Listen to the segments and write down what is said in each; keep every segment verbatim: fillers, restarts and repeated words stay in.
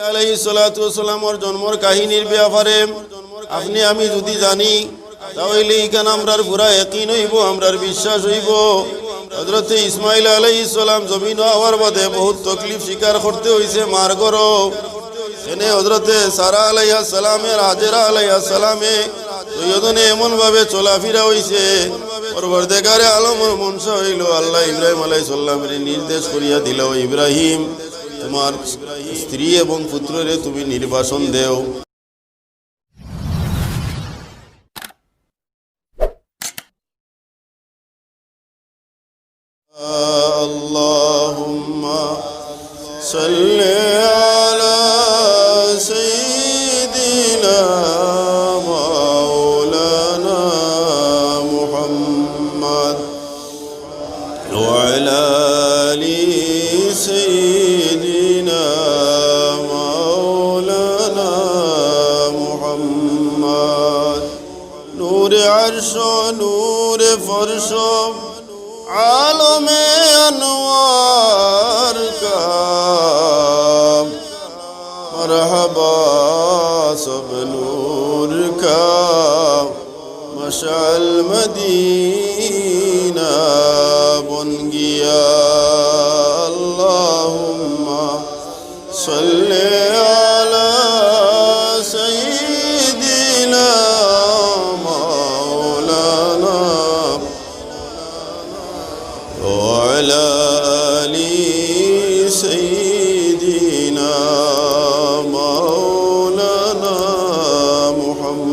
আলাইহিস সালাতু ওয়াস সালামর জন্মর কাহিনীর ব্যাপারে আপনে আমি যুদি জানি, তা অইলে ইখান আমরার পুরা ইয়াকিন অইবো, আমরার বিশ্বাস অইবো। হযরতে ইসমাইল আলাইহিস সালাম জমিনো আওয়ার বাদে বউত তকলিফ স্বীকার করতে অইছে মার ঘরো। এনে হযরতে সারা আলাইহাস সালামে, হাজেরা আলাইহাস সালামে দুইওজনে এমন ভাবে চলাফিরা অইছে, পরওয়ারদেগারে আলমর মনশা অইলো, আল্লায় ইব্রাহিম আলাইহিস সালামরে নির্দেশ করিয়া দিলা, "ও ইব্রাহিম, তুমার স্ত্রী এবং পুত্ররে তুমি নির্বাসন দেও।" اللهم صل على سيدنا مولانا محمد وعلى آل سيدنا مولانا محمد. نور عرش، نور فرش، عالم انوار کا مرحبا، سب نور کا مشعل مدینہ بن گیا. اللهم صل على سيدنا مولانا وعلى آل سيدنا مولانا محمد.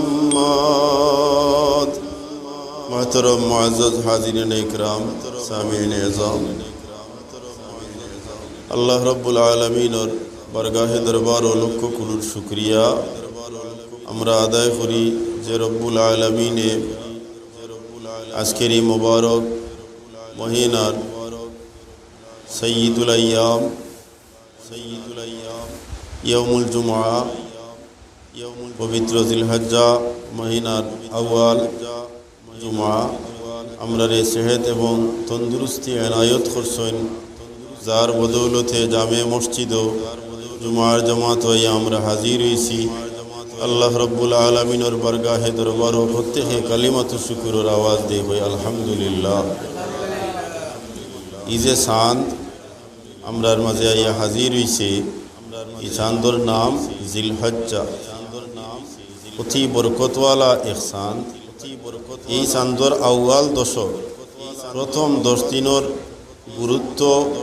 محترم معزز حاضرین اکرام، سامعین اعظم، আল্লাহ রাব্বুল আলামিনর বারগাহে দরবারো লক্ষ কুরুর শুকরিয়া আমরা আদায় করি যে রব্বুল আলামিনে আজকের এই মোবারক মহিনার সাইয়্যিদুল আইয়াম, ইয়াউমুল জুমআ, পবিত্র জিলহজ্জা মহিনার আউয়াল জুমা আমরারে সেহত এবং তন্দুরুস্তি এনায়ত করছইন, যার বদৌলতে জামে মসজিদও জুমার জামাত অইয়া আমরা হাজির অইছি। আল্লাহ রব্বুল আলামিনর বারগাহে দরবারো প্রত্যেকে কালিমাতু শুকুরর আওয়াজ দেই কই, আলহামদুলিল্লাহ। ই যে চান্দ আমরার মাঝে আইয়া হাজির অইছে, ই চান্দর নাম জিলহজ্জা, অতি বরকতওয়ালা এক চান্দ। এই চান্দর আউয়াল দশর প্রথম দশ দিনর গুরুত্ব,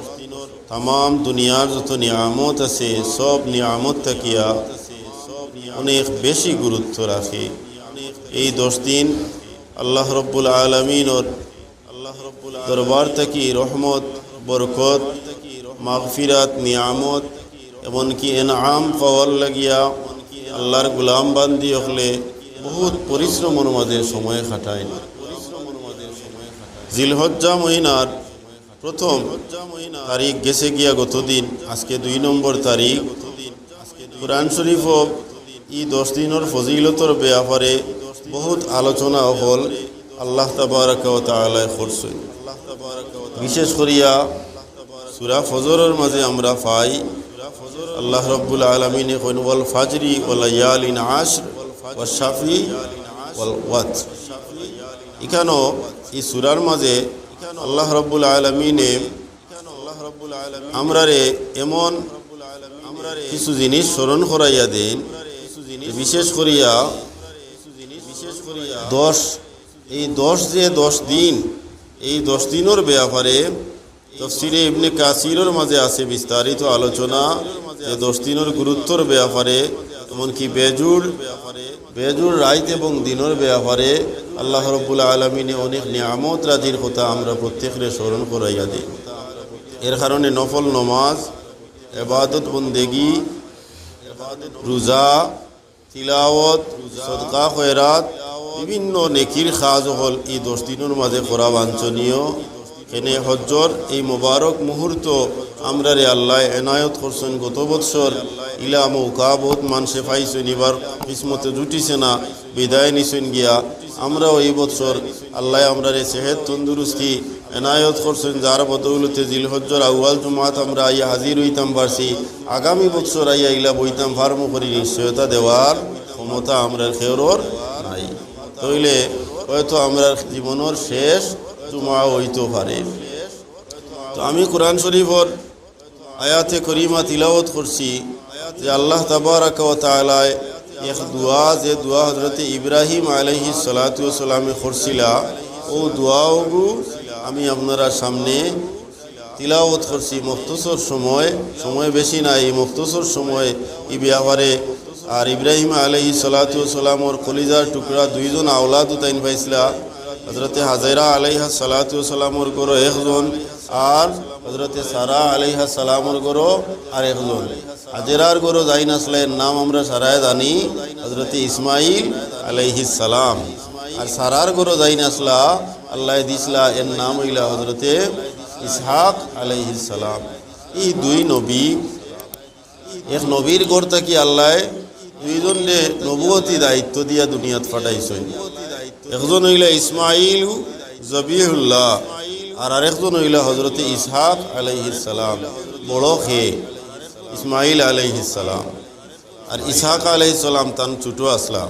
তামাম দুনিয়ার যত নিয়ামত আছে, সব নিয়ামত থাকিয়া অনেক বেশি গুরুত্ব রাখে। এই দশ দিন আল্লাহ রব্বুল আলামিনর দরবার থাকি রহমত, বরকত, মাগফিরাত, নিয়ামত, এমনকি এনাম পাওয়ার লাগিয়া আল্লাহর গোলাম বান্দি অকলে বহুত পরিশ্রমর মাঝে সময় কাটাইন। জিলহজ্জা মহিনার প্রথম তারিখ গেছে গিয়া গতদিন, আজকে দুই নম্বর তারিখ। কোরআন শরীফও ই দশ দিনর ফজিলতর ব্যাপারে বহুত আলোচনা অকল আল্লাহ তাবারাকা ওয়া তাআলায় করছইন। বিশেষ করিয়া সূরা ফজরর মাঝে আমরা পাই, আল্লাহ রাব্বুল আলামিনে কইন, "ওয়াল ফাজরি ওয়া লায়ালিন আশর ওয়া শাফি ওয়াল ওয়াতর।" ইখানো ই সূরার মাঝে আল্লাহ রাব্বুল আলামিনে আমরারে এমন কিছু জিনিস স্মরণ করাইয়া দেইন, বিশেষ করিয়া দশ, এই দশ যে দশ দিন, এই দশ দিনর ব্যাপারে তফসিরে ইবনে কাসিরর মাঝে আছে বিস্তারিত আলোচনা, যে দশ দিনর গুরুত্বর ব্যাপারে, এমনকি বেজুড় বেজুড় রাইত এবং দিনর ব্যাপারে আল্লাহ রব্বুল আলামিনে অনেক নিয়ামত রাজির কথা আমরা প্রত্যেকরে স্মরণ করাইয়া দেইন। এর কারণে নফল নমাজ, ইবাদত বন্দেগী, রোজা, তিলাওয়াত, সদকা খয়রাত, বিভিন্ন নেকির কাজ অকল ই দশ দিনর মাঝে করা বাঞ্ছনীয়। কেনে হজ্জর এই মোবারক মুহূর্ত আমরারে আল্লায় এনায়ত করছইন। গত বৎসর ইলা মৌকা বহুত মানষে পাইছইন, ইবার কিসমতে জুটিছে না, বিদায় নিছইন গিয়া। আমরাও এই বৎসর আল্লায় আমরারে সেহত তন্দুরুস্তি এনায়েত করছইন, যার বদৌলতে জিলহজ্জর আউয়াল জুমাত আমরা আইয়া হাজির অইতাম পারছি। আগামী বছর আইয়া ইলা বইতাম পারমু করি নিশ্চয়তা দেওয়ার ক্ষমতা আমরার কেউরর নাই। তাইলে হয়তো আমরার জীবনর শেষ জুমা অইতো পারে। তো আমি কোরআন শরীফর আয়াতে করিমা তিলাওয়াত করছি যে আল্লাহ তাবারাকা ওয়া তাআলায় এক দোয়া, যে দোয়া হযরতে ইব্রাহিম আলাইহিস সালাতু ওয়াস সালামে করছিলা, অউ দোয়াওগু আমি আপনারার সামনে তিলাওয়াত করছি মুখতসর সময়, সময় বেশি নাই, এই মুখতসর সময় ই ব্যাপারে। আর ইব্রাহিম আলাইহিস সালাতু ওয়াস সালামর কলিজার টুকরা দুইজন আওলাদ তাইন পাইছিলা, হযরতে হাজেরা আলাইহাস সালাতু ওয়াস সালামর ঘরো একজন, আর হযরতে সারা আলাইহাস সালামর ঘরো আর একজন। হাজেরার ঘরো যাইন আছলা, এর নাম আমরা সারায় জানি হযরতে ইসমাইল আলাইহিস সালাম। আর সারার ঘরো যাইন আছলা, আল্লায় দিছলা, এর নাম অইলা হযরতে ইসহাক আলাইহিস সালাম। ই দুই নবী, এক নবীর ঘর থাকি আল্লায় দুইজনরে নবুয়তি দায়িত্ব দিয়া দুনিয়াত পাঠাইছইন। একজন অইলা ইসমাইল জবিহুল্লাহ, আর আরেকজন অইলা হযরতে ইসহাক আলাইহিস সালাম। বড় কে? ইসমাইল আলাইহিস সালাম। আর ইসহাক আলাইহিস সালাম তান ছোট আছলা।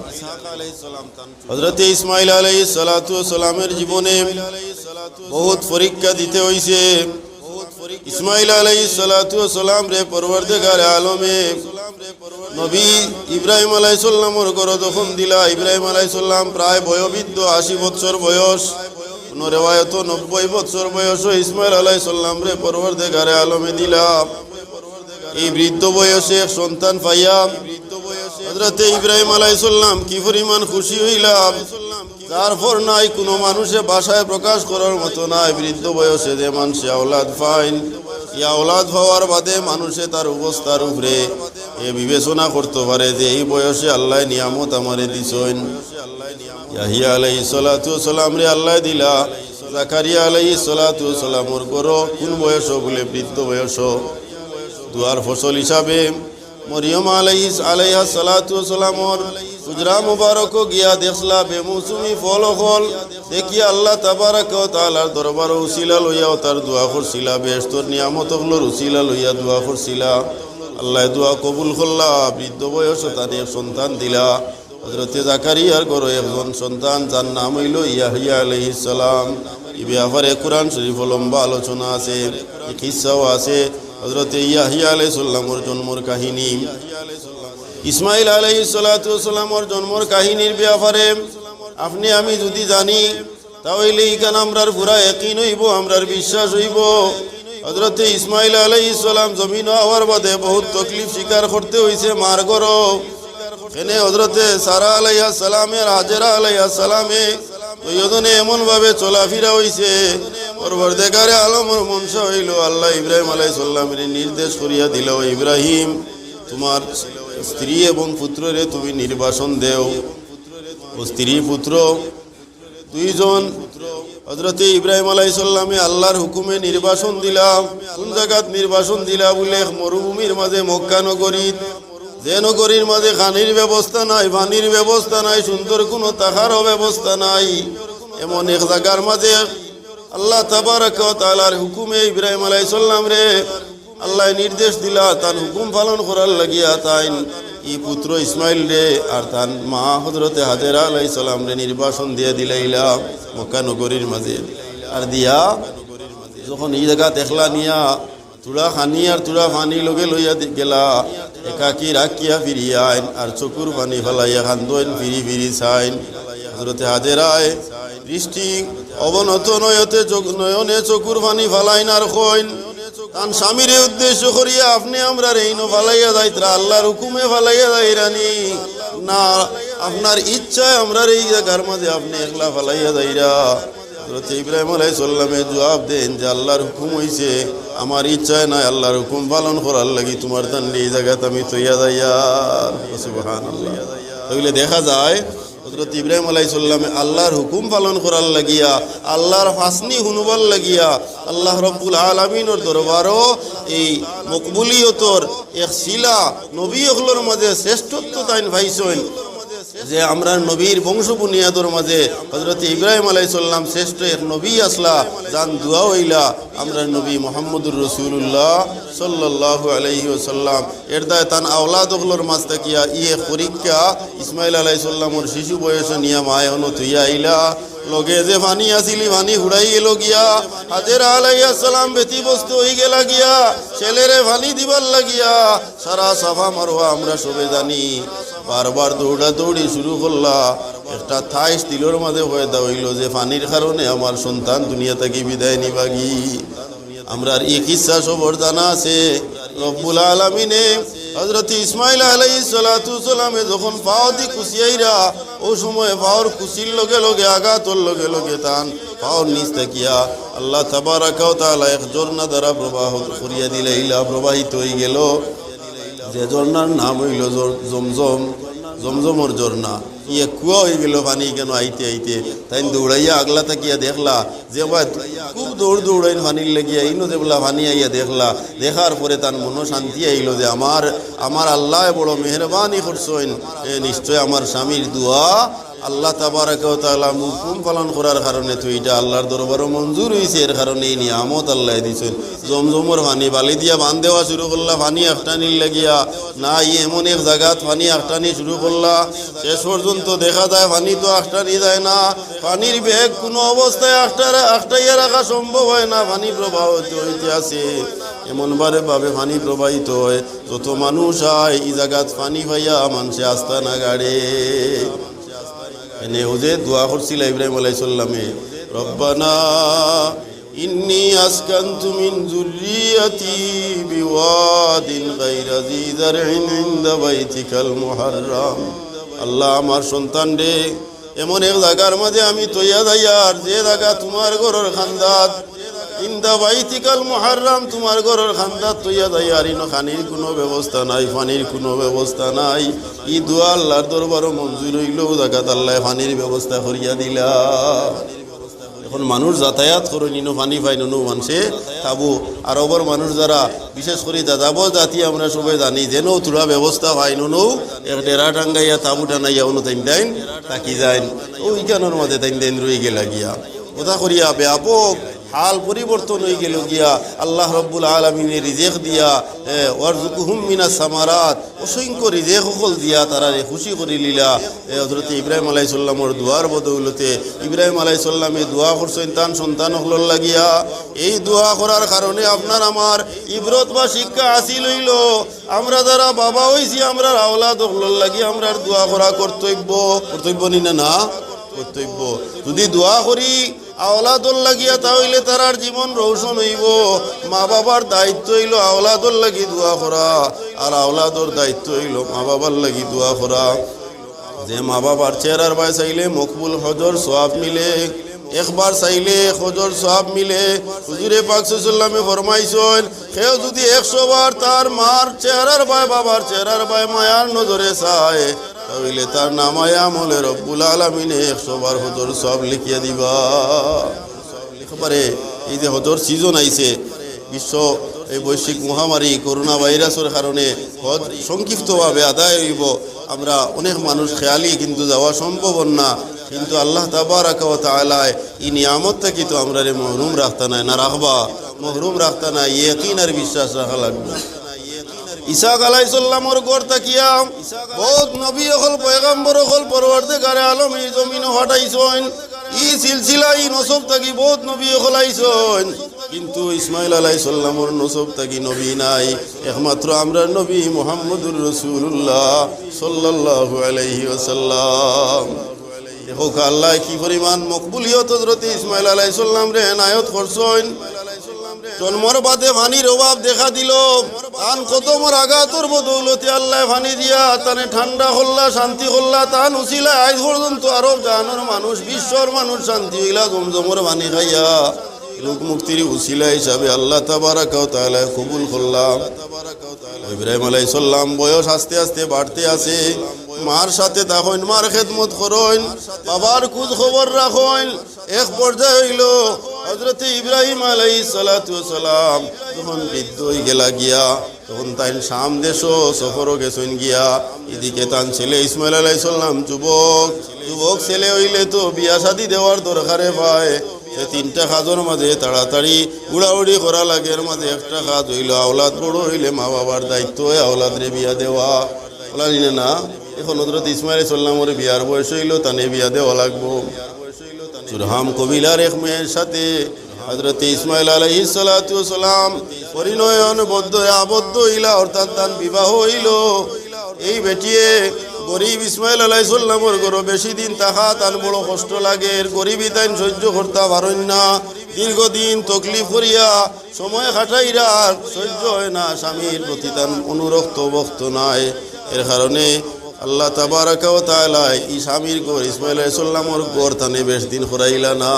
হযরতে ইসমাইল আলাইহিস সালাতু ওয়াস সালামের জীবনে বহুত পরীক্ষা দিতে অইছে। ইসমাইল আলাইহিস সালাতু ওয়াস সালামরে পরওয়ারদিগারে আলমে নবী ইব্রাহিম আলাইহিস সালামর ঘরো যখন দিলা, ইব্রাহিম আলাইহিস সালাম প্রায় বয়োবৃদ্ধ, আশি বছর বয়স, কোনো রেওয়ায়তো নব্বই বছর বয়সো ইসমাইল আলাইহিস সালামরে পরওয়ারদিগারে আলমে দিলা। এই বৃদ্ধ বয়সে এক সন্তান পাইয়া হযরতে ইব্রাহিম আলাইহিস সালাম কি পরিমাণ খুশি অইলা, যার পর নাই, কোনো মানুষে ভাষায় প্রকাশ করার মতো নায়। বৃদ্ধ বয়সে যে মানষে আওলাদ পাইন, ই আওলাদ পাওয়ার বাদে মানুষে তার অবস্থার উপরে এ বিবেচনা করতো পারে যে এই বয়সে আল্লায় নিয়ামত আমারে দিছইন। ইয়াহিয়া আলাইহিস সালাতু ওয়াস সালামরে আল্লায় দিলা, জাকারিয়া আলাইহিস সালাতু ওয়াস সালামর ঘরো কোন বয়সো? বলে বৃদ্ধ বয়সো। দোয়ার ফসল হিসাবে মরিয়ম আলাইহিস, আলাইহাস সালাতু ওয়াস সালামর হুজরা মুবারকো গিয়া দেখলা বেমৌসুমি ফল অকল। দেখিয়া আল্লাহ তাবারাকা ওয়া তাআলার দরবারো উসিলা লইয়া অতার দোয়া করছিলা, বেহেশতর নিয়ামত অকলর উসিলা লইয়া দোয়া করছিলা। আল্লায় দোয়া কবুল করলা, বৃদ্ধ বয়সো তানে সন্তান দিলা। হযরতে জাকারিয়ার ঘরো একজন সন্তান, যার নাম অইলো ইয়াহিয়া আলাইহিস সালাম। ই ব্যাপারে কোরআন শরীফো লম্বা আলোচনা আছে, ই কিসসাও আছে। হযরতে ইয়াহিয়া আলাইহিস সালামর জন্মর কাহিনী, ইসমাইল আলাইহিস সালাতু ওয়াস সালামর জন্মর কাহিনীর ব্যাপারে আপনে আমি যুদি জানি, তা অইলে ইখান আমরার পুরা একিন অইবো, আমরার বিশ্বাস অইবো। হযরতে ইসমাইল আলাইহিস সালাম জমিনো আওয়ার বাদে বহুত তকলিফ স্বীকার করতে অইছে মার ঘরো। কেনে হযরতে সারা আলাইহাস সালামে আর হাজেরা আলাইহাস সালামে দুইজনে এমন ভাবে চলাফিরা অইছে, পরওয়ারদিগারে আলমর মনশা অইলো, আল্লায় ইব্রাহিম আলাইহিস সালামরে নির্দেশ করিয়া দিলা, "ও ইব্রাহিম, তুমার স্ত্রী এবং পুত্ররে তুমি নির্বাসন দেও।" ও স্ত্রী পুত্র দুইজন হযরতে ইব্রাহিম আলাইহিস সালামে আল্লাহর হুকুমে নির্বাসন দিলা। কোন জাগাত নির্বাসন দিলা? বলে, এক মরুভূমির মাঝে মক্কা নগরীত, যে নগরীর মাঝে খানির ব্যবস্থা নাই, পানির ব্যবস্থা নাই, সুন্দর কোনো থাকারও ব্যবস্থা নাই, এমন এক জাগার মাঝে আল্লাহ তাবারাকা ওয়া তাআলার হুকুমে ইব্রাহিম আলাইহিস সালামরে আল্লায় নির্দেশ দিলা, তান হুকুম পালন করার লাগিয়া তাইন ই পুত্র ইসমাইলরে আর তান মা হযরতে হাজেরা আলাইহিস সালামরে নির্বাসন দিয়া দিলাইলা মক্কা নগরীর মাঝে। আর দিয়া যখন ই জাগাত একলা নিয়া থুড়া খানি আর থুড়া পানি লগে লইয়া দি-, গেলা, একাকী রাখিয়া ফিরিয়া আইন আর চকুর পানি ফালাইয়া কান্দইন, ফিরি ফিরি চাইন। হযরতে হাজেরায় দৃষ্টি অবনত নয়তে চোখ-, নয়নে চকুর পানি ফালাইন আর কইন, তান স্বামীরে উদ্দেশ্য করিয়া, "আপনে আমরারে ইনো ফালাইয়া যাইতরা, আল্লাহর হুকুমে ফালাইয়া যাইরানি? না, আপনার ইচ্ছায় আমরারে ই জাগার মাঝে আপনে একলা ফালাইয়া যাইরা?" হযরতে ইব্রাহিম আলাইহিস সালামে জবাব দেন যে, "আল্লাহর হুকুম অইছে, আমার ইচ্ছায় নায়, আল্লাহর হুকুম পালন করার লাগি তুমার তানরে ই জাগাত আমি থইয়া যাইয়ার।" সুবহানাল্লাহ। তাইলে দেখা যায় হযরত ইব্রাহিম আলাইহিস সালামে আল্লাহর হুকুম পালন করার লাগিয়া, আল্লাহর ফাসনি হুনবার লাগিয়া, আল্লাহ রব্বুল আলামিনর দরবারো এই মকবুলিয়তর এক সিলা, নবী অকলর মাঝে শ্রেষ্ঠত্ব তাইন পাইছইন। যে আমরার নবীর বংশ বুনিয়াদর মাঝে হযরত ইব্রাহিম আলাইহিস সালাম শ্রেষ্ঠ এক নবী আছলা, যান দোয়া অইলা আমরার নবী মুহাম্মদুর রাসূলুল্লাহ সাল্লাল্লাহু আলাইহি ওয়াসাল্লাম। এর দায় তান আওলাদ অকলর মাঝ থাকিয়া ইয়ে পরীক্ষা, ইসমাইল আলাইহিস সালামর শিশু বয়স নিয়া মায় অনো থইয়া আইলা। লগে যে পানি আছিল, ই পানি ফুরাই গেল গিয়া। হাজেরা আলাইহিস সালাম ব্যতিব্যস্ত অই গেলা গিয়া, ছেলেরে পানি দিবার লাগিয়া। সারা সাফা মারওয়া আমরা সবে জানি, বারবার দৌড়াদৌড়ি শুরু করলা। একটা থাইশ দিলর মাঝে পয়দা অইলো যে পানির কারণে আমার সন্তান দুনিয়া থাকি বিদায় নিবাগি। আমরার ই কিচ্ছা সবর জানা আছে। রব্বুল আলামিনে হযরত ইসমাইল আলাইহিস সালাতু সালামে যখন পাও দি কুচিয়াইরা, ও সময় পাওর কুচির লগে লগে, আঘাতর লগে লগে তান পাওর নিচ থাকিয়া আল্লাহ তাবারাকা ওয়া তাআলা এক ঝর্ণা দ্বারা প্রবাহ করিয়া দিলাইলা, প্রবাহিত অই গেল। যে ঝর্ণার নাম অইলো জর-, জমজম, জমজমর ঝর্ণা। ইয়ে কুয়া অই গেল পানি কেন আইতে আইতে। তাইন দৌড়াইয়া আগলা থাকিয়া দেখলা যে বা খুব দৌড় দৌড়াইন পানির লাগিয়া, ইনো যেবলা পানি আইয়া দেখলা, দেখার পরে তান মনো শান্তি আইলো যে আমার, আমার আল্লায় বড় মেহেরবানি করছইন। এ, নিশ্চয় আমার স্বামীর দোয়া আল্লাহ তাবারাকা ওয়া তাআলা হুকুম পালন করার কারণে তো ইটা আল্লাহর দরবারও মঞ্জুর অইছে, এর কারণে ই নিয়ামত আল্লায় দিছইন। জমজমর পানি বালি দিয়া বান দেওয়া শুরু করলা, পানি আখটানির লাগিয়া না, ই এমন এক জাগাত পানি আখটানি শুরু করলা, শেষ পর্যন্ত দেখা যায় পানি তো আখটানি যায় না, পানির বেগ কোনো অবস্থায় আখটা-, আখটাইয়া রাখা সম্ভব হয় না, পানি প্রবাহ হইতে হইতে আছে, এমনভাবে ভাবে পানি প্রবাহিত হয়, যত মানুষ আয় ই জাগাত পানি পাইয়া মানষে আস্তা না গাড়ে। এনে ও যে দোয়া করছিল ইব্রাহিম আলাইহিস সালামে, "রব্বানা ইন্নী আসকানতু মিন যুররিয়াতি বিওয়াদিন গায়রা যী যারইন ইনদা বাইতিকাল মুহাররাম।" আল্লাহ, আমার সন্তানরে এমন এক জাগার মাঝে আমি থইয়া যাইয়ার, যে জাগা তুমার ঘরর কান্দাত, ইনদা বাইতিকাল মুহাররাম, তুমার ঘরর কান্দাত থইয়া যাইয়ার, ইনো পানির কোনো ব্যবস্থা নাই, পানির কোনো ব্যবস্থা নাই। ই দোয়া আল্লাহর দরবারও মঞ্জুর অইলো, ও জাগাত আল্লায় পানির ব্যবস্থা করিয়া দিলা। এখন মানুষ যাতায়াত করইন, ইনো পানি পাইন, অনো মানষে তাবু, আরবর মানুষ যারা, বিশেষ করি যাযাবর জাতি আমরা সবে জানি, যেন থুড়া ব্যবস্থা পাইন, অনো এক ডেরা টাঙ্গাইয়া তাবু টানাইয়া অনো তাইন তাইন থাকি যাইন। ও ইখানর মাঝে তাইন তাইন রই গেলা গিয়া। কথা করিয়া ব্যাপক হাল পরিবর্তন অই গেল গিয়া। আল্লাহ রব্বুল আলামিনে রিজিক দিয়া, এ, ওয়ারজুকহুম মিনাস সামারাত, অসংখ্য রিজিক অকল দিয়া তারারে খুশি করি লিলা। এ, হযরত ইব্রাহিম আলাইহিস সালামর দোয়ার বদৌলতে ইব্রাহিম আলাইহিস সালামে দোয়া করছইন, তান সন্তান অকলর লাগিয়া। এই দোয়া করার কারণে আপনার আমার ইবরত বা শিক্ষা হাসিল অইলো। আমরা যারা বাবা অইছি, আমরার আওলাদ অকলর লাগি আমরার দোয়া করা কর্তব্য। কর্তব্য নি না? না, কর্তব্য। যদি দোয়া করি আওলাদর লাগিয়া, তা অইলে তারার জীবন রোশন অইবো। মা বাবার দায়িত্ব অইলো আওলাদর লাগি দোয়া করা, আর আওলাদর দায়িত্ব অইলো মা বাবার লাগি দোয়া করা। যে মা বাবার চেহারার বায় চাইলে মকবুল হজর সওয়াব মিলে, একবার চাইলে এক হজর সওয়াব মিলে। হুজুরে পাক সাল্লাল্লাহু আলাইহি ওয়াসাল্লামে ফরমাইছইন, কেউ যদি একশো বার তার মার চেহারার বায়, বাবার চেহারার বায় মায়ার নজরে চায়, তা অইলে তার নামায় আমলে রব্বুল আলামিনে একশো বার হজর সওয়াব লিখিয়া দিবা। একবারে এই যে হজর সিজন আইছে, বিশ্ব এই বৈশ্বিক মহামারী করোনা ভাইরাসর কারণে হজ সংক্ষিপ্তভাবে আদায় অইবো। আমরা অনেক মানুষ খেয়ালি, কিন্তু যাওয়া সম্ভব না। কিন্তু আল্লাহ তাবারাকা ওয়া তাআলায় ই নিয়ামত থাকি তো আমরারে মহরুম রাখতা নায়, না রাখবা? মহরুম রাখতা নায়, ইয়াকিন আর বিশ্বাস রাখা লাগবো। ইসহাক আলাইহিস সালামর ঘর থাকিয়া বউত নবী অকল, পয়গম্বর অকল পরওয়ারদিগারে আলম ই জমিনো পাঠাইছইন। ই সিলসিলা, ই নসব থাকি বউত নবী অকল আইছইন, কিন্তু ইসমাইল আলাইহিস সালামর নসব থাকি নবী নাই। একমাত্র আমরার নবী মুহাম্মদুর রাসূলুল্লাহ সাল্লাল্লাহু আলাইহি ওয়াসাল্লাম। দেখউক্কা আল্লায় কি পরিমাণ মকবুলিয়ত হযরত ইসমাইল আলাইহিস সালামরে এনায়েত করছইন। জন্মর বাদে পানির অভাব দেখা দিলো, তান কদমর আঘাতর বদৌলতে আল্লায় পানি দিয়া তানে ঠান্ডা করলা, শান্তি করলা। তান উছিলায় আইজ পর্যন্ত আরব জাহানর মানুষ, বিশ্বর মানুষ শান্তি অইলা জমজমর পানি খাইয়া। রোগ মুক্তির উছিলা হিসাবে আল্লাহ তাবারাকা ওয়া তাআলায় কবুল করলা। ইব্রাহিম আলাইহিস সালাম বয়স আস্তে আস্তে বাড়তে আছে, মার সাথে থাকইন, মার খেদমত করইন, বাবার খোঁজ খবর রাখইন। এক পর্যায়ে অইলো হযরতে ইব্রাহিম আলাইহিস সালাতু ওয়াস সালাম যখন বৃদ্ধ অই গেলা গিয়া, তখন তাইন শাম দেশো সফরো গেছইন গিয়া। এদিকে তান ছেলে ইসমাইল আলাইহিস সালাম যুবক, যুবক ছেলে অইলে তো বিয়া শাদি দেওয়ার দরকারে পায়। তে তিনটা কাজর মাঝে তাড়াতাড়ি উড়াউড়ি করা লাগের, মাঝে একটা কাজ অইলো আওলাদ বড় অইলে মা বাবার দায়িত্ব অয় আওলাদরে বিয়া দেওয়া। অলা নি না? এখন হযরত ইসমাইল আলাইহিস সালামর বিয়ার বয়স অইলো, তানে বিয়া দেওয়া লাগবো। জুরহাম কবিলার এক মেয়ের সাথে হযরত ইসমাইল আলাইহিস সালাতু ওয়াস সালাম পরিণয়নবদ্ধ, আবদ্ধ অইলা, অর্থাৎ তান বিবাহ অইলো। এই বেটিয়ে গরিব ইসমাইল আলাইহিস সালামর ঘরো বেশি দিন থাকা তান বড় কষ্ট লাগের, গরিবি তাইন সহ্য করতা পারইন না। দীর্ঘদিন তকলিফ করিয়া সময় কাটাইরা, আর সহ্য অয় না, স্বামীর প্রতি তান অনুরক্ত ভক্ত নাই। এর কারণে আল্লাহ তাবারাকা ওয়া তাআলায় ই স্বামীর ঘর, ইসমাইল আলাইহিস সালামর ঘর তানে বেশ দিন করাইলা না।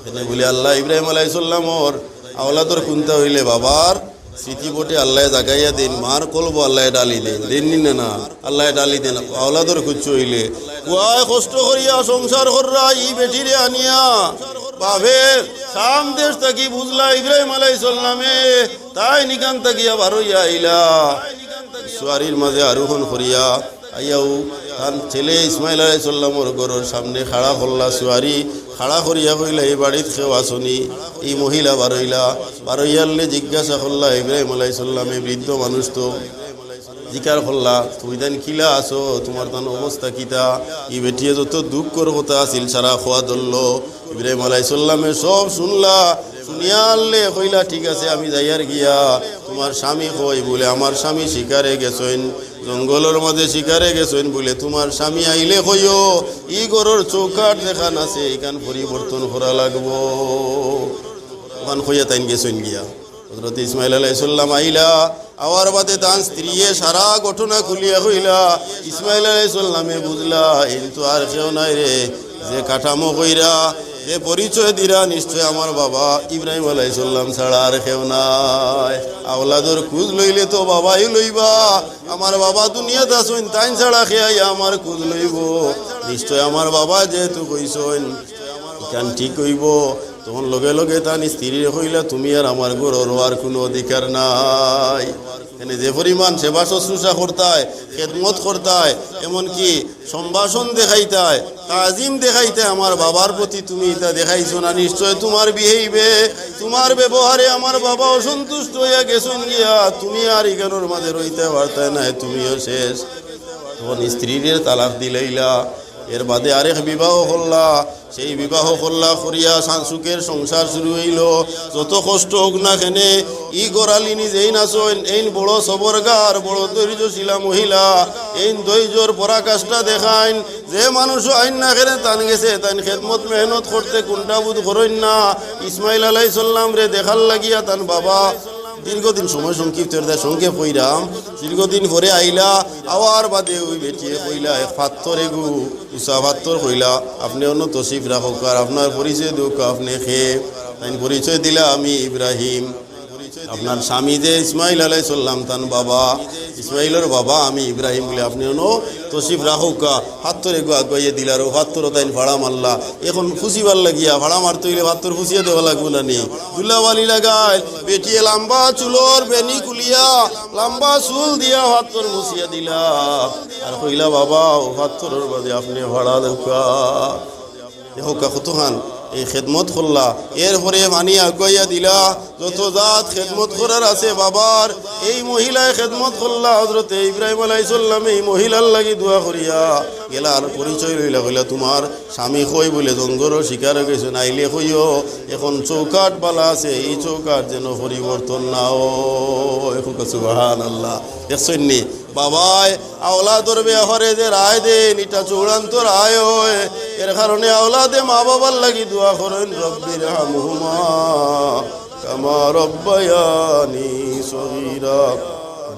এনে বলি আল্লাহ ইব্রাহিম আলাইহিস সালামর আওলাদর কুন্তা অইলে বাবার স্মৃতি বটে আল্লায় জাগাইয়া দেইন, মার কলবো আল্লায় ডালি দেইন, দেইন নি না? আল্লায় ডালি দেইন। আওলাদর কুচ্ছু অইলে কুয়ায় কষ্ট করিয়া সংসার কররা ই বেটিরে আনিয়া বাফে শাম দেশ থাকি বুঝলা ইব্রাহিম আলাইহিস সালামে, তাইন ইখান থাকি আবার অইয়া আইলা। সুয়ারির মাঝে আরোহণ করিয়া আইয়াও তান ছেলে ইসমাইল আলাইহিস সালামর ঘরর সামনে খাড়া করলা, সুয়ারি খাড়া করিয়া কইলা, "এই বাড়িত কেউ আছনি?" এই মহিলা বারইলা, বারইয়ারলে জিজ্ঞাসা করলা ইব্রাহিম আলাইহিস সালামে, বৃদ্ধ মানুষ তো, জিকার করলা, "তুমি তাইন কিলা আছো, তুমার তান অবস্থা কিতা?" ই বেটিয়ে যত দুঃখর কথা আছিল সারা কওয়া ধরলো। ইব্রাহিম আলাইহিস সালামে সব শুনলা, শুনিয়ারলে কইলা, "ঠিক আছে, আমি যাইয়ার গিয়া, তুমার স্বামী কই?" বলে, "আমার স্বামী শিকারে গেছইন, জঙ্গলর মাঝে শিকারে গেছইন।" বলে, "তুমার স্বামী আইলে কইও, ই ঘরর চৌকাঠ যেখান আছে, ইখান পরিবর্তন করা লাগবো।" অখান কইয়া তাইন গেছইন গিয়া। হযরত ইসমাইল আলাইহিস সালাম আইলা, আওয়ার বাদে তান স্ত্রীয়ে সারা ঘটনা খুলিয়া কইলা। ইসমাইল আলাইহিস সালামে বুঝলা, "এইন তো আর কেউ নায় রে, যে কাঠামো কইরা, যে পরিচয় দিরা, নিশ্চয় আমার বাবা ইব্রাহিম আলাইহিস সালাম ছাড়া আর কেউ নায়। আওলাদর খুঁজ লইলে তো বাবাই লইবা, আমার বাবা দুনিয়াত আছইন, তাইন ছাড়া কে আইয়া আমার খুঁজ লইবো? নিশ্চয় আমার বাবা যেহেতু কইছইন, ইখান ঠিক অইবো।" তখন লগে লগে তান স্ত্রীরে কইলা, "তুমি আর আমার ঘরর আর কুনু অধিকার নাই।" এনে যে পরিমাণ সেবা শুশ্রূষা করতায়, খেদমত করতায়, এমনকি সম্ভাষণ দেখাইতায়, তাজিম দেখাইতায়, আমার বাবার প্রতি তুমি ইতা দেখাইছো না। নিশ্চয় তুমার বিহেইভে, তুমার ব্যবহারে আমার বাবা অসন্তুষ্ট অইয়া গেছইন গিয়া, তুমি আর ইখানর মাঝে রইতায় পারতায় নায়, তুমিও শেষ। তখন স্ত্রীরে তালাক দিলাইলা, এর বাদে আরেক বিবাহ করলা, সেই বিবাহ করলা করিয়া শান সুখের সংসার শুরু অইলো। যত কষ্ট অউক না কেনে, ই ঘরআলিনি যেইন আছইন, এইন বড় সবরগার, বড় ধৈর্যশীলা মহিলা। এইন ধৈর্যর পরাকাষ্ঠা দেখাইন। যে মানুষ আইন না কেনে তান গেছে, তাইন খেদমত মেহনত করতে কুন্ঠা বোধ করইন না। ইসমাইল আলাইহিস সালামরে দেখার লাগিয়া তান বাবা দীর্ঘদিন, সময় সংক্ষিপ্ত অইয়ার দায় সংক্ষেপ কইরাম, দীর্ঘদিন পরে আইলা, আওয়ার বাদে ওই বেটিয়ে কইলা, এক পাত্থর এগু, উচা পাত্থর কইলা, "আপনে অনো তশরিফ রাখউক্কা, আর আপনার পরিচয় দেউক্কা, আপনে কে?" তাইন পরিচয় দিলা, "আমি ইব্রাহিম।" আপনার স্বামী যে ইসমাইল আলাইহিস সালাম, তান বাবা, ইসমাইলর বাবা আমি ইব্রাহিম বলে, "আপনে অনো তশরিফ রাখউক্কা।" পাত্থর এগু আগুয়াইয়া দিলা, আর ও পাত্থরও তাইন ফাড়া মারলা। এখন ফুছিবার লাগিয়া, ফাড়া মারতে অইলে পাত্থর ফুছিয়া দেওয়া লাগবো না নি? ধুলাবালি লাগাইল, বেটিয়ে লাম্বা চুলর বেনি খুলিয়া, লাম্বা চুল দিয়া পাত্থর ফুছিয়া দিলা। আর কইলা, "বাবা, ও পাত্থরর বাদে আপনে ফাড়া দেউক্কা।" দেখউক্কা কতখান এই খেদমত করলা। এরপরে পানি আগুয়াইয়া দিলা, যত জাত খেদমত করার আছে বাবার, এই মহিলায় খেদমত করলা। হযরতে ইব্রাহিম আলাইহিস সালামে এই মহিলার লাগি দোয়া করিয়া গেলা, আর পরিচয় লইলা, কইলা, "তুমার স্বামী কই?" বলে, "জঙ্গলর শিকারে গেছইন, আইলে কইও, এখন চৌকাঠ বালা আছে, এই চৌকাঠ যেন পরিবর্তন না অয়।" এখন সুবহানাল্লাহ। দেখছইন নি? বাবায় আওলাদর ব্যাপারে যে রায় দেইন, ইটা চূড়ান্ত রায় অয়। এর কারণে আওলাদে মা বাবার লাগি দোয়া করইন, "রব্বির হামহুমা কামা রব্বায়ানি সগীরা।"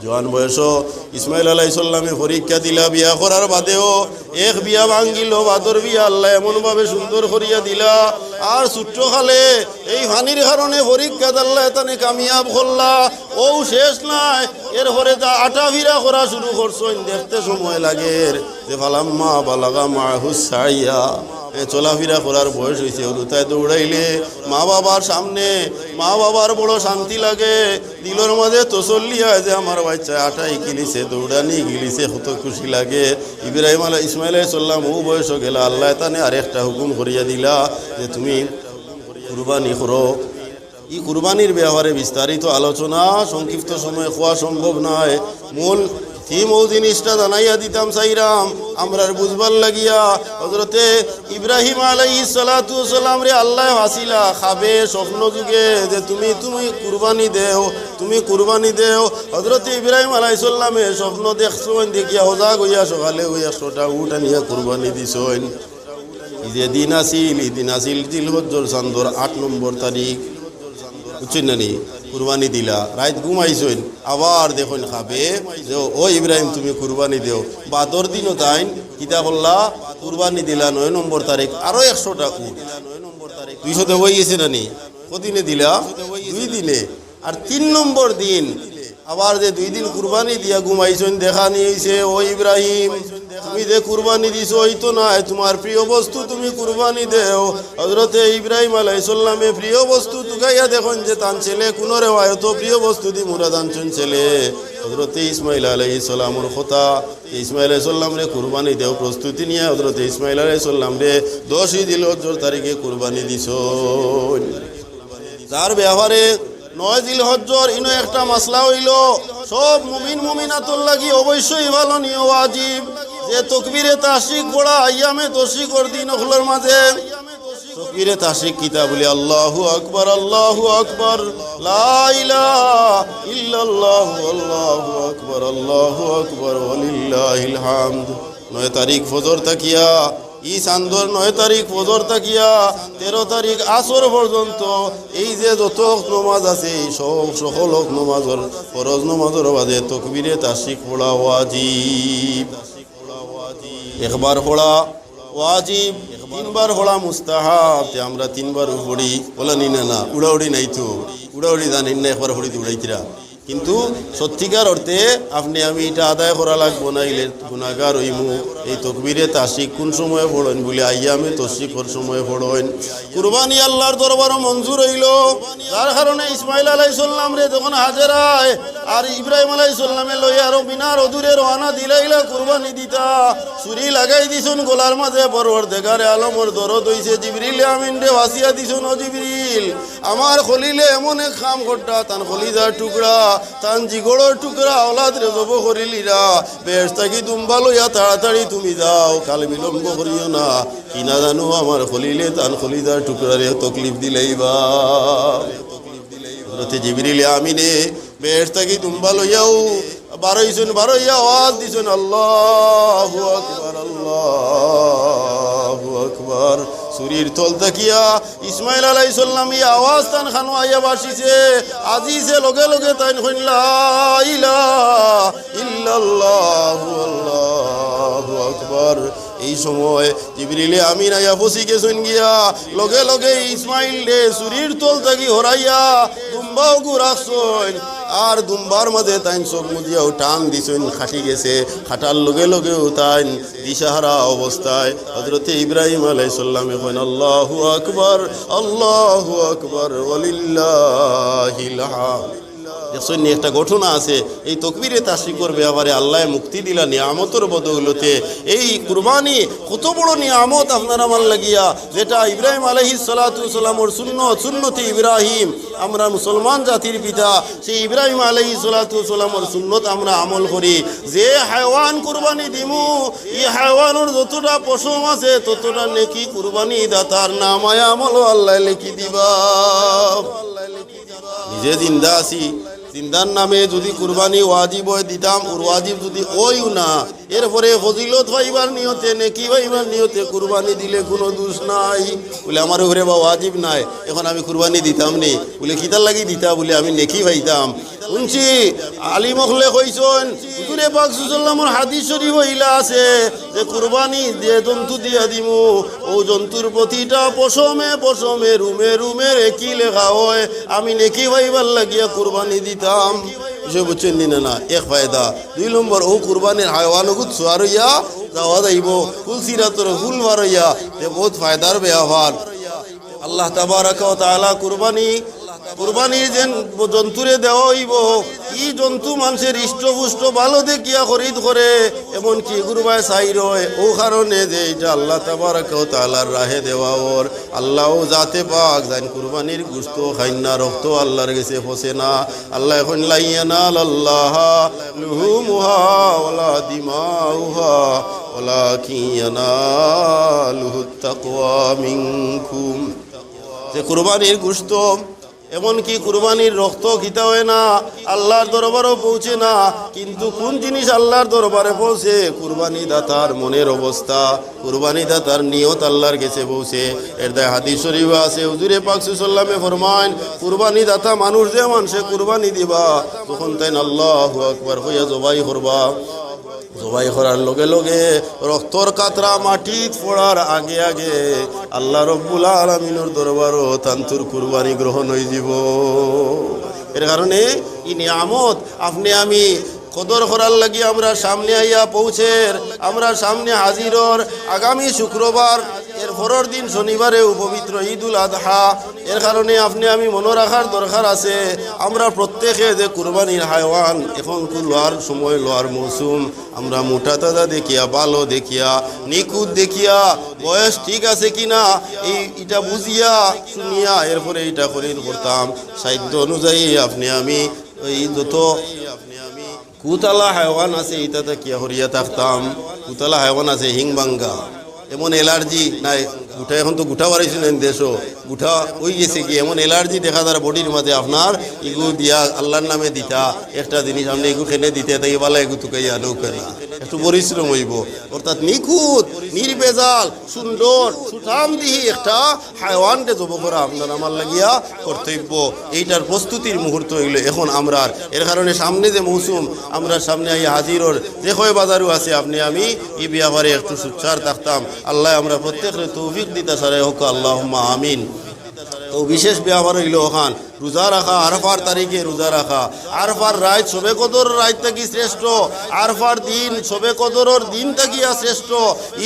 জোয়ান বয়সো ইসমাইল আলাইহিস সালামে পরীক্ষা দিলা, বিয়া করার বাদেও এক বিয়া ভাঙ্গিল, বাদর বিয়া আল্লায় এমনভাবে সুন্দর করিয়া দিলা। আর ছোট্ট কালে এই পানির কারণে পরীক্ষাত আল্লায় তানে কামিয়াব করলা। অউ শেষ নায়, এরপরে তা আটাফিরা করা শুরু করছইন, দেখতে সময় লাগের। যে ফালাম্মা বালাগা মাহুস সাইয়া, এ, চলাফিরা করার বয়স অইছে, হুরুতায় দৌড়াইলে মা বাবার সামনে, মা বাবার বড় শান্তি লাগে, দিলর মাঝে তসল্লি অয় যে আমার বাইচ্চায় আটা হিকিলিছে, দৌড়ানি হিকিলিছে, কত খুশি লাগে। ইব্রাহিম আলাই-, ইসমাইল আলাইহিস সালাম অউ বয়সো গেলা, আল্লায় তানে আরেকটা হুকুম করিয়া দিলা যে তুমি কুরবানি করো। ই কুরবানির ব্যাপারে বিস্তারিত আলোচনা সংক্ষিপ্ত সময়ে কওয়া সম্ভব নায়। মূল থিম অউ জিনিসটা জানাইয়া দিতাম চাইরাম, আমরার বুঝবার লাগিয়া। হযরতে ইব্রাহিম আলাইহিস সালাতু ওয়াস সালামরে আল্লায় ফাঁসিলা খাবে স্বপ্ন যুগে যে তুমি, তুমি কুরবানি দেও, তুমি কুরবানি দেও। হযরতে ইব্রাহিম আলাইহিস সালামে স্বপ্ন দেখছইন, দেখিয়া সজাগ অইয়া সকালে অউ একশোটা উট আনিয়া কুরবানি দিছইন। ই যে দিন আছিল, ই দিন আছিল জিলহজ্জর চান্দর আট নম্বর তারিখ, বুঝছইন না নি? কুরবানি দিলা, রাইত ঘুমাইছইন, আবার দেখইন খাবে যে, "ও ইব্রাহিম, তুমি কুরবানি দেও।" বাদর দিনও তাইন কিতা করলা? কুরবানি দিলা নয় নম্বর তারিখ, আরো একশোটা উট। দুইশো তো অই গেছে না নি? কদিনে দিলা? দুই দিনে। আর তিন নম্বর দিন আবার যে দুই দিন কুরবানি দিয়া ঘুমাইছইন, দেখানি অইছে, "ও ইব্রাহিম, তুমি যে কুরবানি দিছো, অইতো নায়, তুমার প্রিয় বস্তু তুমি কুরবানি দেও।" হযরতে ইব্রাহিম আলাইহিস সালামে প্রিয় বস্তু তুকাইয়া দেখইন যে তান ছেলে, কুনু রেওয়ায়তো প্রিয় বস্তু দি মুরাদ আনছইন ছেলে। হযরতে ইসমাইল আলাইহিস সালামর কথা যে ইসমাইল আলাইহিস সালামরে কুরবানি দেও, প্রস্তুতি নিয়া হযরতে ইসমাইল আলাইহিস সালামরে দশই জিলহজ্জর তারিখে কুরবানি দিছইন। যার ব্যাপারে নয় জিলহজ্জর ইনো একটা মাসলা অইলো, সব মুমিন মুমিনাতর লাগি অবশ্যই পালনীয় ওয়াজিব যে তকবীরে তাশরিক পড়া আইয়ামে তশরিকর দিন অকলর মাঝে। তকবীরে তাশরিক কিতা বলি? আল্লাহু আকবার, আল্লাহু আকবার, লা ইলাহা ইল্লাল্লাহু, আল্লাহু আকবার, আল্লাহু আকবার, ওয়ালিল্লাহিল হামদ। নয় তারিখ ফজর থাকিয়া ই চান্দর নয় তারিখ ফজর থাকিয়া তেরো তারিখ আসর পর্যন্ত এই যে যত ওয়াক্ত নমাজ আছে, এই সব সকল ওয়াক্ত নমাজর, ফরজ নমাজর বাদে তকবীরে তাশরিক পড়া ওয়াজিব। একবার পড়া ওয়াজিব, তিনবার পড়া মুস্তাহাব। তে আমরা তিনবারউ পড়ি, বলা নি না, না, উড়াউড়ি নাই তো, উড়াউড়ি জানেন না, একবার পড়ি দৌড়াইতরা। কিন্তু সত্যিকার অর্থে আপনে আমি ইটা আদায় করা লাগবো, নাইলে গুনাগার অইমু। এই তকবীরে তাশরিক কুন সময় পড়ইন বুলে আইয়ামে তশরিকর সময় পড়ইন। কুরবানি আল্লাহর দরবারো মঞ্জুর অইলো, যার কারণে ইসমাইল আলাইহিস সালামরে যখন হাজেরায় আর ইব্রাহিম আলাইহিস সালামে লইয়া আরো মিনার অদূরে রওয়ানা দিলাইলা কুরবানি দিতা, ছুরি লাগাই দিছইন গলার মাঝে। পরওয়ারদেগারে আলমর দরদ অইছে, জিবরিল আমিনরে ফাঁসিয়া দিছইন, "ও জিবরিল, আমার খলিলে এমন এক কাম কররা, তান খলিজার টুকরা, তান জিগরর টুকরা আওলাদরে জবো করিলিরা। বেহেশত থাকি দুম্বা লইয়া তাড়াতাড়ি তুমি যাও, কাল বিলম্ব করিও না।" কি না জানো আমার খলিলে তান খলিজার টুকরারে তকলিফ দিলাইবা। হযরতে জিবরিল আমিনে বেহেশত থাকি দুম্বা লইয়াউ বারইছইন, বারইয়া আওয়াজ দিছইন, "আল্লাহু আকবার, আল্লাহু আকবার।" ছুরির তল থাকিয়া ইসমাইল আলাইহিস সালাম ই আওয়াজ তান কানো আইয়া বাজিছে, আজিছে। লগে লগে তাইন কইন, "লা ইলাহা ইল্লাল্লাহু, আল্লাহু আকবার।" এই সময় জিবরিলে আমিন আইয়া ফসি গেছইন গিয়া, লগে লগে ইসমাইলরে ছুরির তল থাকি হরাইয়া দুম্বা অগু রাখছইন। আর দুম্বার মাঝে তাইন চোখ মুদিয়াউ টান দিছইন, কাটি গেছে। কাটার লগে লগেউ তাইন দিশাহারা অবস্থায় হযরতে ইব্রাহিম আলাইহিস সালামে কইন, "আল্লাহু আকবার, আল্লাহু আকবার, ওয়ালিল্লাহিল হামদ।" দেখছইন নি, একটা ঘটনা আছে। এই তকবীরে তাশরিকর ব্যাপারে আল্লায় মুক্তি দিলা নিয়ামতর বদৌলতে। এই কুরবানি কত বড় নিয়ামত আপনার আমার লাগিয়া, যেটা ইব্রাহিম আলাইহিস সালাতু ওয়াস সালামর সুন্নত, সুন্নতে ইব্রাহিম, আমরা মুসলমান জাতির পিতা, সেই ইব্রাহিম আলাইহিস সালাতু ওয়াস সালামর সুন্নত আমরা আমল করি। যে হায়ওয়ান কুরবানি দিমু, ই হায়ওয়ানর যতটা পশম আছে, ততটা নেকি কুরবানি দাতার নামায় আমলও আল্লায় লেখি দিবা। নিজে জিন্দা আছি, জিন্দার নামে যুদি কুরবানি ওয়াজিব অয় দিতাম, আর ওয়াজিব যুদি অয়ও না, এরপরে ফজিলত পাইবার নিয়তে, নেকি পাইবার নিয়তে কুরবানি দিলে কুনু দুষ নাই। বুলে, "আমার উপরে বা ওয়াজিব নাই, এখন আমি কুরবানি দিতাম নি।" বুলে, "কিতার লাগি দিতা?" বুলে, "আমি নেকি পাইতাম।" হুনছি, আলিম অকলে কইছইন, হুজুরে পাক সাল্লাল্লাহু আলাইহি ওয়াসাল্লামর হাদিস শরীফো ইলা আছে যে কুরবানি যে জন্তু দিয়া দিমু, অউ জন্তুর প্রতিটা পশমে পশমে, রুমে রুমে নেকি লেখা অয়, আমি নেকি পাইবার লাগিয়া কুরবানি দিতাম। বিষয় বুঝছইন নি না? না, এক ফায়দা। দুই নম্বর, অউ কুরবানির হায়ওয়ান অগুত সওয়ার অইয়া যাওয়া যাইবো, পুলসিরাতর পুল পার অইয়া, তে বউত ফায়দার বেয়াপার। আল্লাহ তাবারাকা ওয়া তাআলা কুরবানি, কুরবানি যেন জন্তুরে দেওয়া অইবো, ই জন্তু মানষে হৃষ্টপুষ্ট ভালা দেখিয়া খরিদ করে, এমনকি গুরবায় চাই রয়, অউ কারণে যে ইটা আল্লাহ তাবারাকা ওয়া তাআলার রাহে দেওয়া অর। আল্লাহ অউ জাতে পাক যেন কুরবানির গুস্ত খাইন না, রক্ত আল্লাহর গেছে পচে না। আল্লায় কইন, "লা ইয়ানালাল্লাহা লুহুমুহা ওয়ালা দিমাউহা ওয়ালাকিন ইয়ানালুহুত তাকওয়া মিনকুম।" যে কুরবানির গুস্ত, এমনকি কুরবানির রক্ত কিতা অয় না, আল্লাহর দরবারও পৌঁছে না। কিন্তু কুন জিনিস আল্লাহর দরবারে পৌঁছে? কুরবানি দাতার মনের অবস্থা, কুরবানি দাতার নিয়ত আল্লাহর গেছে পৌঁছে। এর দায় হাদিস শরীফ আছে, হুজুরে পাক সাল্লাল্লাহু আলাইহি ওয়াসাল্লামে ফরমাইন, কুরবানি দাতা মানুষ যে মানষে কুরবানি দিবা, তখন তাইন আল্লাহু আকবার কইয়া জবাই করবা। জবাই করার লগে লগে রক্তর কাতরা মাটিত পড়ার আগে আগে আল্লাহ রব্বুল আলামিনর দরবারও তানতুর কুরবানি গ্রহণ অইযিবো। এর কারণে ই নিয়ামত আপনে আমি কদর করার লাগি আমরার সামনে আইয়া পৌঁছের, আমরার সামনে হাজির অর। আগামী শুক্রবার, এর পরর দিন শনিবারেউ পবিত্র ঈদুল আদহা। এর কারণে আপনে আমি মনো রাখার দরকার আছে, আমরা প্রত্যেকে যে কুরবানির হায়ওয়ান, এখন তো লওয়ার সময়, লওয়ার মৌসুম, আমরা মোটা তাজা দেখিয়া, ভালা দেখিয়া, নিখুঁত দেখিয়া, বয়স ঠিক আছে কিনা, এই, ইটা বুঝিয়া, শুনিয়া, এরপরে ইটা খরিদ করতাম। সাধ্য অনুযায়ী আপনে আমি এই যত কুতালা হায়ওয়ান আছে, ইতা থাকিয়া হরিয়া থাকতাম। কুতালা হায়ওয়ান আছে, হিং ভাঙ্গা, এমন অ্যালার্জি নাই, গুটা, এখন তো গুটা বাড়াইছে না দেশো, গুটা অইগেছে কি, এমন অ্যালার্জি দেখা যার বডির মাঝে আপনার, ইগু দিয়া আল্লাহর নামে দিতা, একটা জিনিস আপনে ইগু কেনে দিতে, তাই বালা ইগু তুকাইয়া আনউক্কা না, একটু পরিশ্রম অইবো। অর্থাৎ নিখুঁত, নির্ভেজাল, সুন্দর, সুঠামদিহি একটা হায়ওয়ানরে জবো করা আপনার আমার লাগিয়া কর্তব্য। এইটার প্রস্তুতির মুহূর্ত অইলো এখন আমরার। এর কারণে সামনে যে মৌসুম, আমরার সামনে আইয়া হাজির অর, যে কয় বাজারও আছে, আপনে আমি ই ব্যাপারে একটু সোচ্চার থাকতাম। আল্লায় আমরা প্রত্যেকরে তৌফিক দিতা সারে হউক, আল্লাহুম্মা আমিন। তো বিশেষ ব্যাপার অইলো অখান রোজা রাখা, আরাফার তারিখে রোজা রাখা। আরাফার রাইত শবে কদরর রাইত থাকি শ্রেষ্ঠ, আরাফার দিন শবে কদরর দিন থাকিয়া শ্রেষ্ঠ।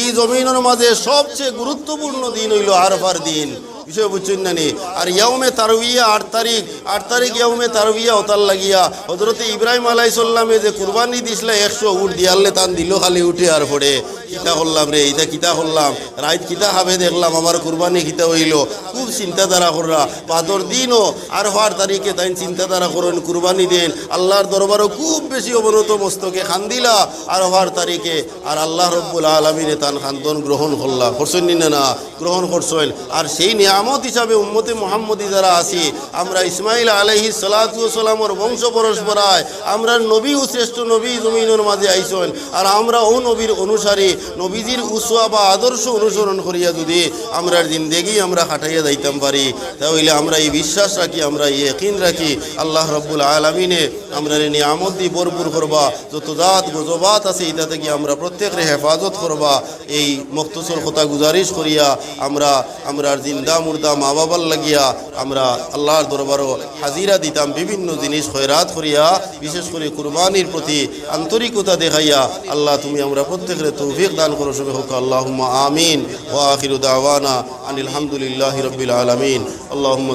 ই জমিনর মাঝে সবচেয়ে গুরুত্বপূর্ণ দিন অইলো আরাফার দিন। বিষয় বুঝছইন না নি? আর ইয়াউমে তারবিয়া আট তারিখ, আট তারিখ ইয়াউমে তারবিয়া অতার লাগিয়া হযরতে ইব্রাহিম আলাইহিস সালামে যে কুরবানি দিছলা একশো উট, দিয়ারলে তান দিলো খালি উটে আর পড়ে। কিতা করলাম রে, ইটা কিতা করলাম? রাইত কিতা খাবে দেখলাম, আমার কুরবানি কিতা অইলো? খুব চিন্তাধারা কররা। বাদর দিনও আরাফার তারিখে তাইন চিন্তাধারা করইন, কুরবানি দেইন, আল্লাহর দরবারও খুব বেশি অবনত মস্তকে কান্দিলা আরাফার তারিখে। আর আল্লাহ রব্বুল আলামিনে তান কান্দন গ্রহণ করলা, করছইন নি না? না, গ্রহণ করছইন। আর সেই নিয়ামত হিসাবে উম্মতে মুহাম্মদী যারা আছি, আমরা ইসমাইল আলাইহিস সালাতু ওয়াস সালামর বংশ পরম্পরায় আমরার নবীও শ্রেষ্ঠ নবী জমিনর মাঝে আইছইন। আর আমরা অউ নবীর অনুসারী, নবীজির উসওয়া বা আদর্শ অনুসরণ করিয়া যুদি আমরার জিন্দেগি আমরা কাটাইয়া যাইতাম পারি, তা অইলে আমরা ই বিশ্বাস রাখি, আমরা ই ইয়াকিন রাখি, আল্লাহ রব্বুল আলামিনে আমরারে নিয়ামত দি ভরপুর করবা, যত জাত গজবাত আছে ইতা থাকি আমরা প্রত্যেকরে হেফাজত করবা। এই মখতসর কথা গুজারিশ করিয়া আমরা আমরার জিন্দা মুর্দা মা বাবার লাগিয়া আমরা আল্লাহর দরবারও হাজিরা দিতাম, বিভিন্ন জিনিস খয়রাত করিয়া, বিশেষ করি কুরবানির প্রতি আন্তরিকতা দেখাইয়া। আল্লাহ, তুমি আমরা প্রত্যেকরে তৌফিক দান করো, সবে হউক, আল্লাহুম্মা আমিন। ওয়া আখিরু দাওয়ানা আনিল হামদুলিল্লাহি রাব্বিল আলামিন। আল্লাহুম্মা